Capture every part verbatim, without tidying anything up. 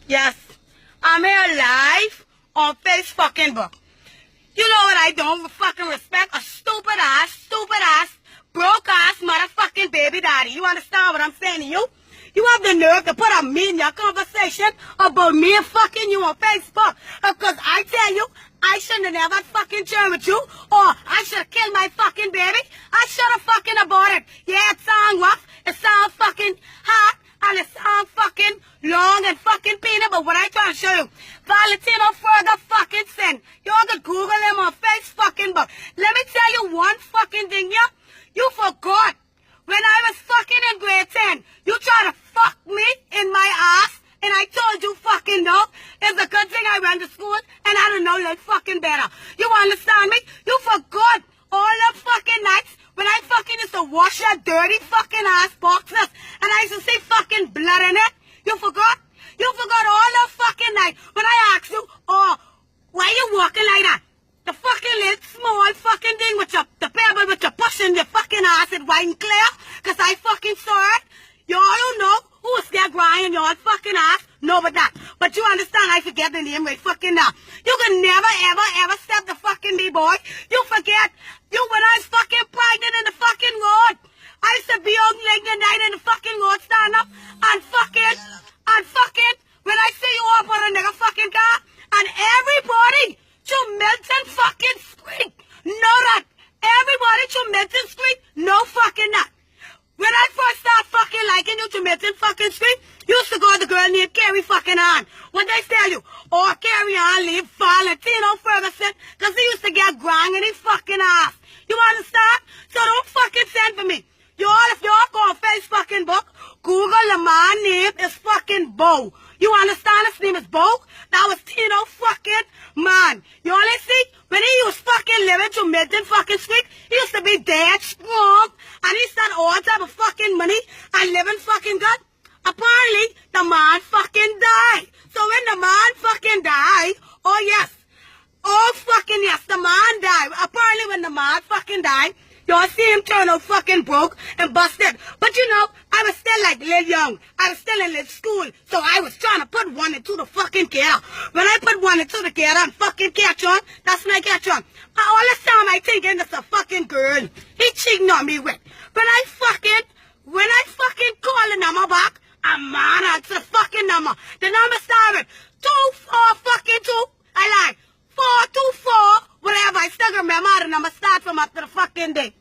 Yes, I'm here live on Face fucking book. You know what I don't fucking respect? A stupid ass, stupid ass, broke ass motherfucking baby daddy. You understand what I'm saying to you? You have the nerve to put a me in your conversation about me and fucking you on Facebook. Because I tell you, I shouldn't have never fucking children with you, or I should have killed my fucking baby. I should have fucking aborted. Yeah, it sound rough, it sound fucking hard, and it sound fucking long and fucking peanut, but what I trying to show you, Valentino Ferguson fucking send. Y'all can Google him on Face fucking book. Let me tell you one fucking thing, yeah? You forgot. When I was fucking in grade ten, you try to fuck me in my ass, and I told you fucking no. It's a good thing I went to school and I don't know no fucking better. You understand me? You forgot all the fucking nights when I fucking used to wash your dirty fucking ass boxes and I used to see fucking blood in it. You forgot? You forgot all the fucking night when I asked you, oh, why you walking like that? The fucking little small fucking thing with your, the pebble with your push in your fucking ass, it wasn't clear, 'cause I fucking saw it. Y'all don't know who was there crying y'all fucking ass. No, but that. But you understand, I forget the name right fucking now. You can never, ever, ever step the fucking me, boy. You forget. You, when I was fucking pregnant in the fucking road, I used to be on late at night in the fucking road, stand up and fucking, and fucking. When I see you up on a nigga fucking car, and everybody to Milton fucking Street. No, that. Everybody to Milton Street. No fucking that. When I first start fucking liking you to Milton fucking Street, you used to go with the girl named Carrie fucking Ann. What they tell you? Oh, Carrie Ann leave Valentino Ferguson 'cause he used to get grang in his fucking ass. You understand? So don't fucking send for me. Y'all, if y'all go on Face fucking book, Google the man name is fucking Bo. You understand? His name is Bo. That was Tino fucking man. Y'all see, when he was fucking living to Milton fucking Street, he used to be dead strong. And he said all type of fucking money and living fucking good. Apparently, the man fucking die. So when the man fucking die, oh yes, oh fucking yes, the man die. Apparently, when the man fucking die, y'all see him turn out fucking broke and busted. But you know, I was still like little young. I was still in little school. So I was trying to put one and two to fucking together. When I put one and two together and fucking catch on, that's when I catch on. All this time I thinking it's a fucking girl he cheating on me with. When I fucking, when I fucking call the number back, a man answer the fucking number. The number started two four fucking two. I like four two four, whatever. I still remember the number start from after the fucking day.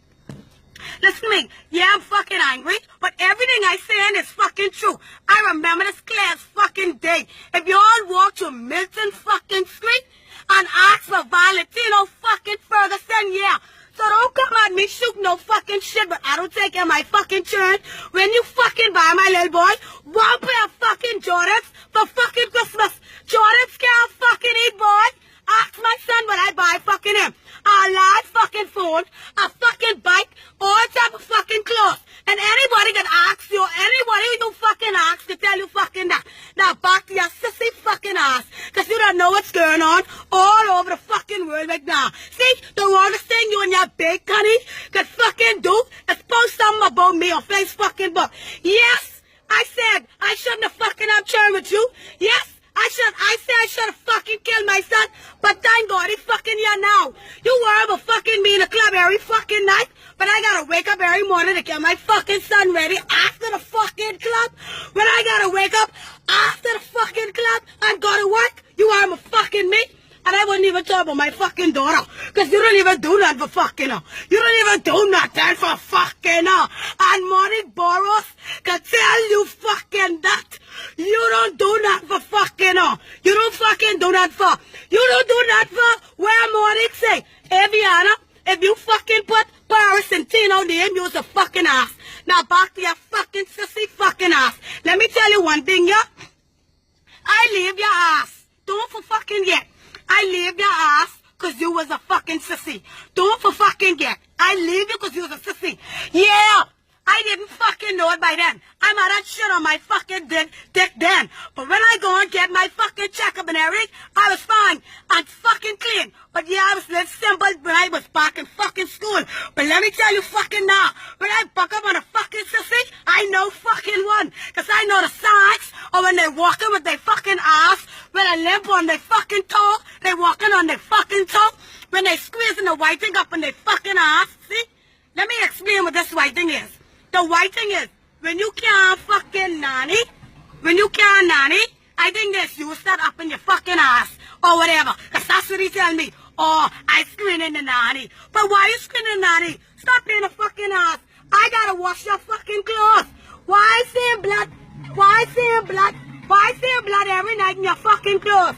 Listen to me. Yeah, I'm fucking angry, but everything I saying is fucking true. I remember this clear as fucking day. If y'all walk to Milton fucking Street and ask for Valentino fucking Ferguson, yeah. So don't come at me, shoot no fucking shit, but I don't take care of my fucking children. When you fucking buy my little boy one pair of fucking Jordans for fucking Christmas, Jordans can't fucking eat, boy. Ask my son what I buy fucking him. A large fucking phone, a fucking bike, all type of fucking clothes. And anybody that asks you, anybody you fucking ask to tell you fucking that. Now back to your sissy fucking ass, 'cause you don't know what's going on all over the fucking world right now. See, the wrongest thing you and your big honey could fucking do is post something about me on Face fucking book. Yes, I said I shouldn't have fucking have children with you. Yes, I should, I say I should have fucking killed my son, but thank God he fucking here now. You worry about fucking me in the club every fucking night, but I gotta wake up every morning to get my fucking son ready after the fucking club. When I gotta wake up after the fucking club and go to work, you worry about fucking me. And I wouldn't even talk about my fucking daughter, 'cause you don't even do nothing for fucking her. You don't even do nothing for fucking her. And Monique Boros can tell you fucking that. You don't do nothing for fucking her. You don't fucking do nothing for. You don't do nothing for. Where Monique say, Aviana, if you fucking put Paris and Tino name, you's a fucking ass. Now back to your fucking sissy fucking ass. Let me tell you one thing, yeah? I leave your ass. Don't for fucking get. I leave your ass 'cause you was a fucking sissy. Don't for fucking get. I leave you 'cause you was a sissy. Yeah. I didn't fucking know it by then. I might have shit on my fucking dick, dick then. But when I go and get my fucking checkup and everything, I was fine and fucking clean. But yeah, I was a little simple when I was back in fucking school. But let me tell you fucking now, when I buck up on a fucking sissy, I know fucking one. 'Cause I know the signs Or when they walking with their fucking ass, with a limp on their fucking toe, they walking on their fucking toe, when they squeezing the white thing up in their fucking ass. See? Let me explain what this white thing is. The white thing is, when you can't fucking nanny, when you can't nanny, I think this, you start up in your fucking ass or whatever. 'Cause that's what he tell me. Oh, I screening the nanny. But why you screening the nanny? Stop being a fucking ass. I gotta wash your fucking clothes. Why I seeing blood? Why I seeing blood? Why I seeing blood every night in your fucking clothes?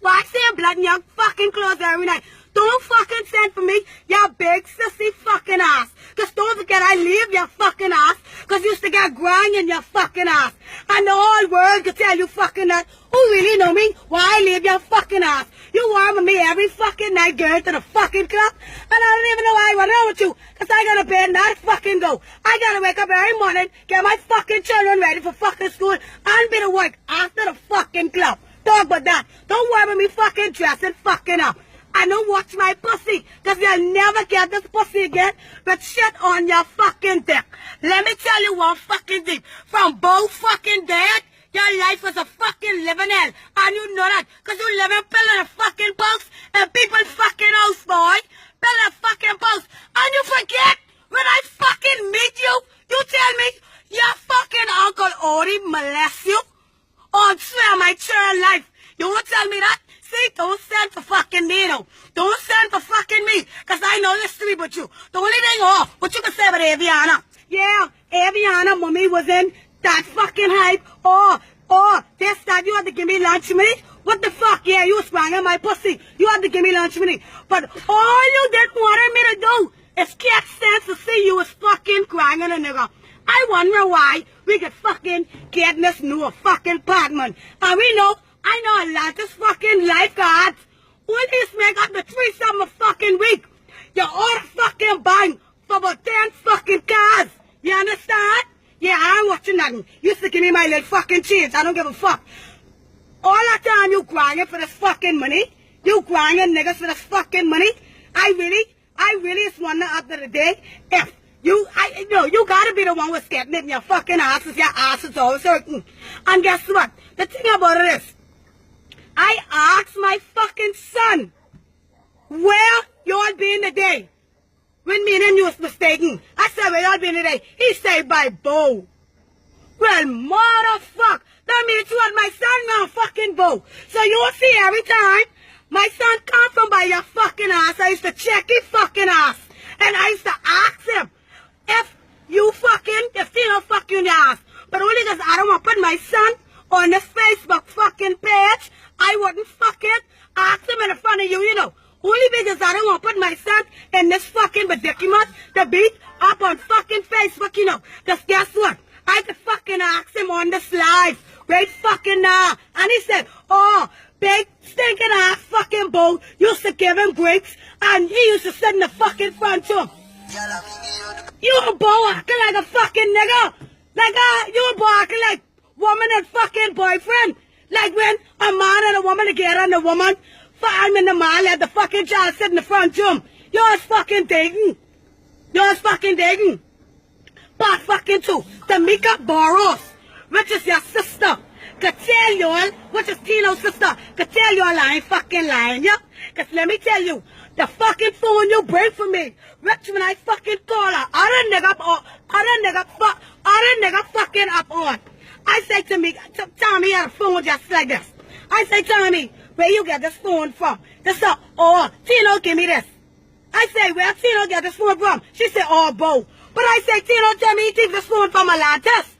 Why I seeing blood in your fucking clothes every night? Don't fucking send for me, you big sissy fucking ass. 'Cause don't forget I leave your fucking ass. 'Cause you still got grime in your fucking ass. And the whole world could tell you fucking that. Who really know me? Why I leave your fucking ass? You warm with me every fucking night, going to the fucking club. And I don't even know why I run out with you. 'Cause I gotta bed, not fucking go. I gotta wake up every morning, get my fucking children ready for fucking school, and be to work after the fucking club. Talk about that. Don't worry about me fucking dressing fucking up. And don't watch my pussy, 'cause you'll never get this pussy again with shit on your fucking dick. Let me tell you one fucking thing. From both fucking dead, your life was a fucking living hell. And you know that, 'cause you live in pillow in a fucking box and people fucking house, boy. Pillow in a fucking box. And you forget, when I fucking meet you, you tell me your fucking uncle Odie molest you. Oh, I swear my child life. You won't tell me that? See, don't send for fucking me, no. Don't send for fucking me, 'cause I know the history with you. The only thing, oh, what you can say about Aviana? Yeah, Aviana, mommy was in that fucking hype. Oh, oh, this, that, you had to give me lunch money? What the fuck? Yeah, you was banging my pussy. You had to give me lunch money. But all you did wanted me to do is get sense to see you was fucking crying a nigga. I wonder why we could fucking get this new fucking apartment. And we know, I know a lot of fucking lifeguards. Only make up the three summer fucking week. You all fucking bang for about ten fucking cars. You understand? Yeah, I ain't watching nothing. You still give me my little fucking change. I don't give a fuck. All the time you grinding for this fucking money. You grinding niggas for this fucking money. I really, I really just wonder at the end of the day if you, I, no, you gotta be the one with scared, making your fucking asses, your asses always hurting. And guess what? The thing about it is, I asked my fucking son, where you all been today? When me and him was mistaken, I said, where you all been today? He said, by bow. Well, motherfuck, that means you and my son now fucking bow. So you see, every time my son come from by your fucking ass, I used to check his fucking ass. And I used to ask him if you fucking, if Tino fuck you in the ass. But only 'cause I don't want to put my son on this Facebook fucking page, I wouldn't fucking ask him in front of you, you know. Only because I don't want to put my son in this fucking predicament to be up on fucking Facebook, you know. 'Cause guess what? I could fucking ask him on this live right fucking now. And he said, oh, big stinking ass fucking bow used to give him grapes and he used to sit in the fucking front room. You a bow acting like a fucking nigga. Like a, you a bow acting like woman and fucking boyfriend. Like when a man and a woman together and the woman find in the mall, let the fucking child sit in the front room. You're fucking dating. You're fucking dating. But fucking too, Tamika Burrows, which is your sister, could tell you all, which is Tino's sister, could tell you all I ain't fucking lying, yeah? 'Cause let me tell you, the fucking phone you bring for me, which when I fucking call her, I don't nigga up, I don't nigga fuck, I don't nigga fucking up on. I say to me, to Tommy had a phone just like this. I say, Tommy, where you get this phone from? This, uh, oh, Tino, give me this. I say, where Tino get this phone from? She say, oh, bow. But I say, Tino, tell me you take this phone from Atlantis.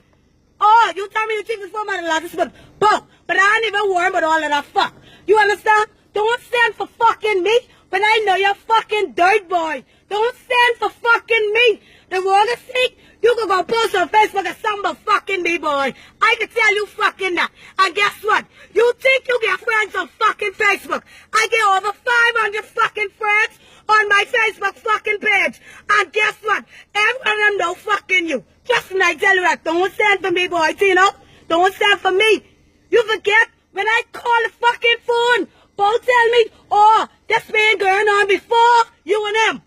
Oh, you tell me you take this phone from Atlantis, but bow. But I ain't even worried about all of that fuck. You understand? Don't stand for fucking me, but I know you're fucking dirt boy. Don't stand for fucking me. The world is sick. You could go post on Facebook or something about fucking me, boy. I could tell you fucking that. And guess what? You think you get friends on fucking Facebook. I get over five hundred fucking friends on my Facebook fucking page. And guess what? Every one of them know fucking you. Just when I tell you that, don't stand for me, boy, Tino. Don't stand for me. You forget when I call the fucking phone, bow tell me, oh, this been going on before you and him.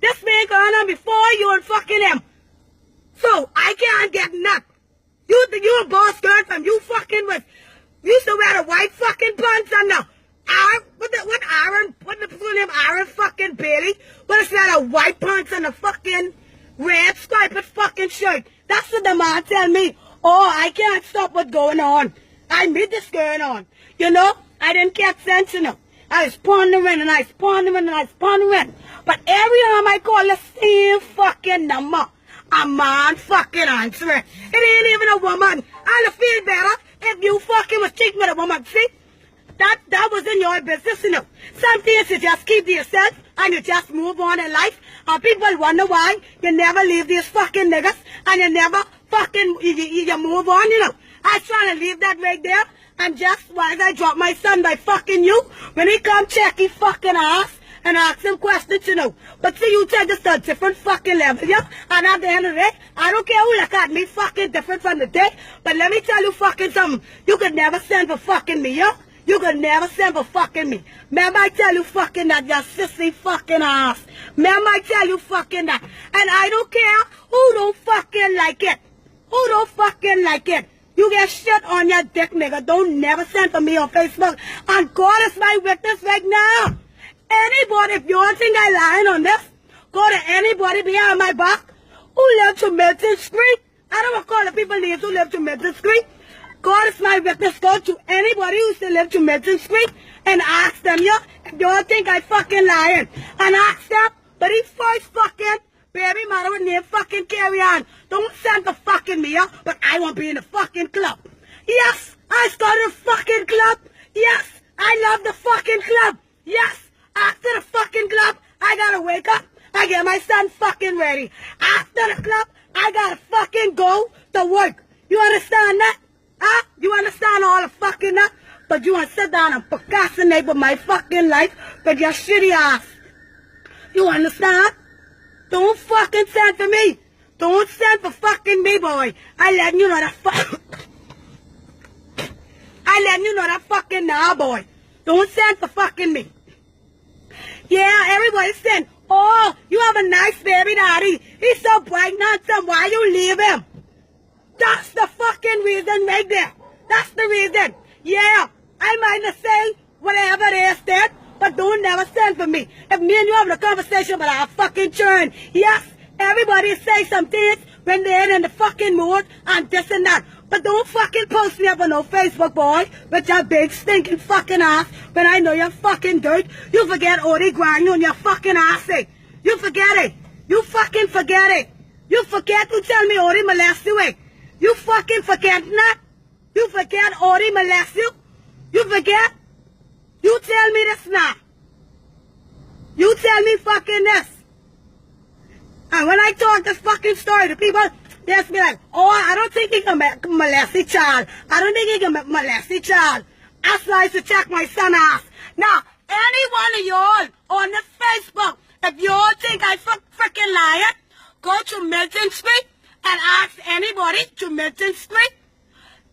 This been going on before you and fucking him. So I can't get nothing. You, you a boss girl from you white pants and a fucking red striped fucking shirt. That's what the man tell me. Oh, I can't stop what's going on. I meet this going on. You know, I didn't get sense, you know. I was pondering and I was pondering and I was pondering. But every time I call the same fucking number, a man fucking answer it. It ain't even a woman. I'd feel better if you fucking was cheating with a woman. See? That, that wasn't your business, you know. Some things you just keep to yourself and you just move on in life. And people wonder why you never leave these fucking niggas and you never fucking, you, you, you move on, you know. I was trying to leave that right there. And just while I drop my son by fucking you, when he come check his fucking ass and ask him questions, you know. But see, you take this to a different fucking level, yeah? And at the end of the day, I don't care who look at me fucking different from the day, but let me tell you fucking something. You could never stand for fucking me, yeah? You could never stand for fucking me. Remember I tell you fucking that, you sissy fucking ass. Remember I tell you fucking that. And I don't care who don't fucking like it. Who don't fucking like it. You get shit on your dick, nigga. Don't never stand for me on Facebook. And God is my witness right now. Anybody, if you all think I lying on this, go to anybody behind my back who live to Milton Street. I don't wanna call the people names who live to Milton Street. God is my witness. Go to anybody who still live to Milton Street and ask them, yo, if you all think I fucking lying. And ask them, but he first fucking baby mother with name fucking Carrie Ann. Don't stand for fucking me, yeah? But I won't be in the fucking club. Yes, I started a fucking club. Yes, I love the fucking club. Yes, after the fucking club, I gotta wake up. I get my son fucking ready. After the club, I gotta fucking go to work. You understand that? Huh? You understand all the fucking that? But you wanna sit down and procrastinate with my fucking life with your shitty ass. You understand? Don't fucking stand for me. Don't stand for fucking me, boy. I letting you know that fuck. I letting you know that fucking now, boy. Don't stand for fucking me. Yeah, everybody saying, oh, you have a nice baby daddy. He's so bright and handsome. Why you leave him? That's the fucking reason right there. That's the reason. Yeah, I might not say whatever it is that, but don't never stand for me. If me and you having a conversation about our fucking churn, yes, everybody say some things when they ain't in the fucking mood and this and that. But don't fucking post me up on no Facebook, boy, with your big stinking fucking ass when I know you're fucking dirt. You forget Ori grind on your fucking ass, eh? You forget it. You fucking forget it. You forget to tell me Ori molest you, eh? You fucking forget that? You forget Ori molest you? You forget? You tell me this now. You tell me fucking this. And when I talk this fucking story to people, they'll be like, oh, I don't think he can mo-, molest a child. I don't think he can mo-, molest a child. That's why I used to check my son ass. Now, any one of y'all on the Facebook, if y'all think I fuck freaking lying, go to Milton Street and ask anybody to Milton Street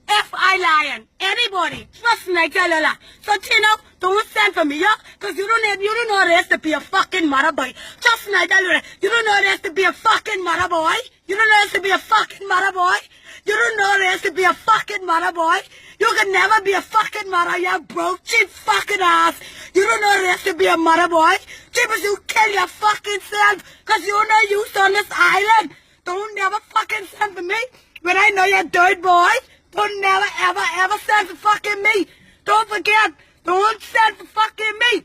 if I lying. Anybody. Trust me, I tell you that. So, Tino, don't stand for me, yeah? 'Cause you don't have, you don't know what it is to be a fucking mother boy. Trust me, I tell you that. You don't know what it is to be a fucking mother boy. You don't know what it is to be a fucking mother boy. You don't know what it is to be a fucking mother boy. You can never be a fucking mother, you broke cheap fucking ass. You don't know what it is to be a mother boy. Cheap as you kill your fucking self, 'cause you no use on this island. Don't never fucking stand for me when I know you're dirt, boy. Don't never, ever, ever stand for fucking me. Don't forget. Don't stand for fucking me.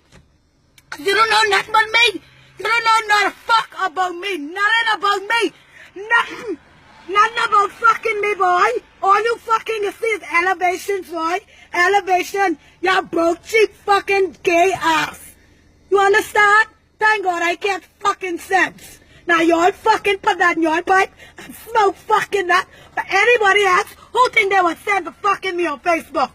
You don't know nothing about me. You don't know not a fuck about me. Nothing about me. Nothing. Nothing about fucking me, boy. All you fucking see is elevation, boy. Elevation. You broke cheap fucking gay ass. You understand? Thank God I get fucking sense. Now you all fucking put that in your pipe and smoke fucking that. But anybody else who think they were sent for fucking me on Facebook,